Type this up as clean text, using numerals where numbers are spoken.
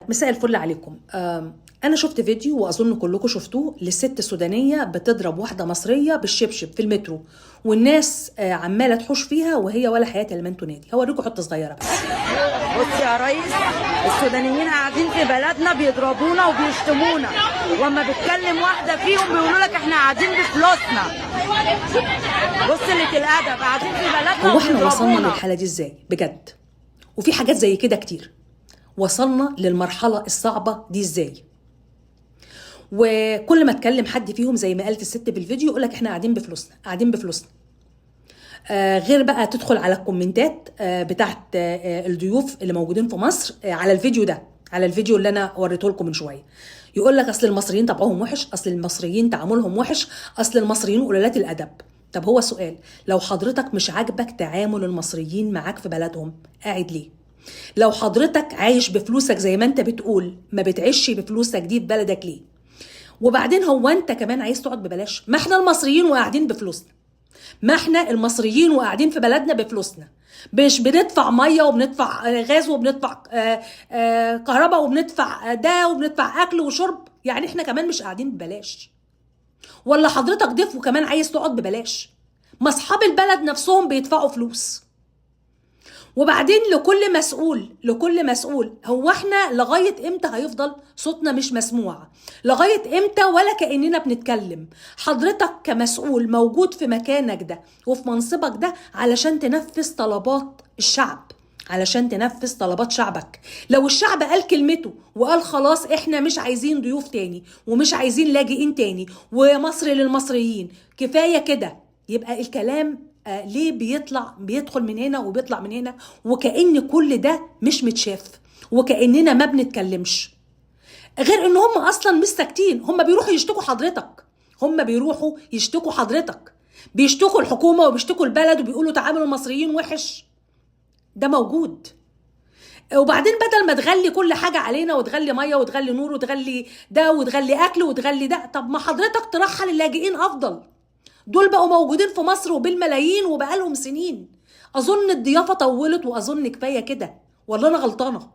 مساء الفل عليكم. انا شفت فيديو واظن كلكم شفتوه للست السودانية بتضرب واحدة مصرية بالشبشب في المترو، والناس عماله تحوش فيها وهي ولا حياة لمن تنادي. هوريكم حتة صغيرة بس. بص يا ريس، السودانيين قاعدين في بلدنا بيضربونا وبيشتمونا، واما بتكلم واحدة فيهم بيقولوا لك احنا قاعدين بفلوسنا. بص قلة الادب، قاعدين في بلدنا هو احنا وصلنا وبيضربونا. للحالة دي ازاي بجد؟ وفي حاجات زي كده كتير. وصلنا للمرحلة الصعبة دي ازاي؟ وكل ما اتكلم حد فيهم زي ما قالت الست في الفيديو يقول لك احنا قاعدين بفلوسنا، قاعدين بفلوسنا. غير بقى تدخل على الكومنتات بتاعت الضيوف اللي موجودين في مصر على الفيديو ده، على الفيديو اللي انا وريته لكم من شوية، يقول لك اصل المصريين طبعهم وحش، اصل المصريين تعاملهم وحش، اصل المصريين قلالات الادب. طب هو سؤال، لو حضرتك مش عاجبك تعامل المصريين معاك في بلدهم قاعد ليه؟ لو حضرتك عايش بفلوسك زي ما انت بتقول، ما بتعيش بفلوسك دي في بلدك ليه؟ وبعدين هو انت كمان عايز تقعد ببلاش؟ ما احنا المصريين وقاعدين بفلوسنا، ما احنا المصريين وقاعدين في بلدنا بفلوسنا، مش بندفع مية وبندفع غاز وبندفع كهرباء وبندفع ده وبندفع اكل وشرب، يعني احنا كمان مش قاعدين ببلاش. ولا حضرتك ضيف وكمان عايز تقعد ببلاش؟ ما اصحاب البلد نفسهم بيدفعوا فلوس. وبعدين لكل مسؤول، لكل مسؤول، هو احنا لغاية امتى هيفضل صوتنا مش مسموع؟ لغاية امتى ولا كأننا بنتكلم؟ حضرتك كمسؤول موجود في مكانك ده وفي منصبك ده علشان تنفذ طلبات الشعب، علشان تنفذ طلبات شعبك. لو الشعب قال كلمته وقال خلاص احنا مش عايزين ضيوف تاني ومش عايزين لاجئين تاني ومصر للمصريين كفاية كده، يبقى الكلام ليه بيطلع، بيدخل من هنا وبيطلع من هنا، وكأن كل ده مش متشاف وكأننا ما بنتكلمش. غير ان هم اصلا مش ساكتين، هم بيروحوا يشتكوا حضرتك، هم بيروحوا يشتكوا حضرتك، بيشتكوا الحكومة وبيشتكوا البلد وبيقولوا تعامل المصريين وحش. ده موجود. وبعدين بدل ما تغلي كل حاجة علينا وتغلي مية وتغلي نور وتغلي ده وتغلي أكل وتغلي ده، طب ما حضرتك ترحل اللاجئين أفضل. دول بقوا موجودين في مصر وبالملايين وبقالهم سنين. أظن الضيافة طولت وأظن كفاية كده، ولا أنا غلطانة؟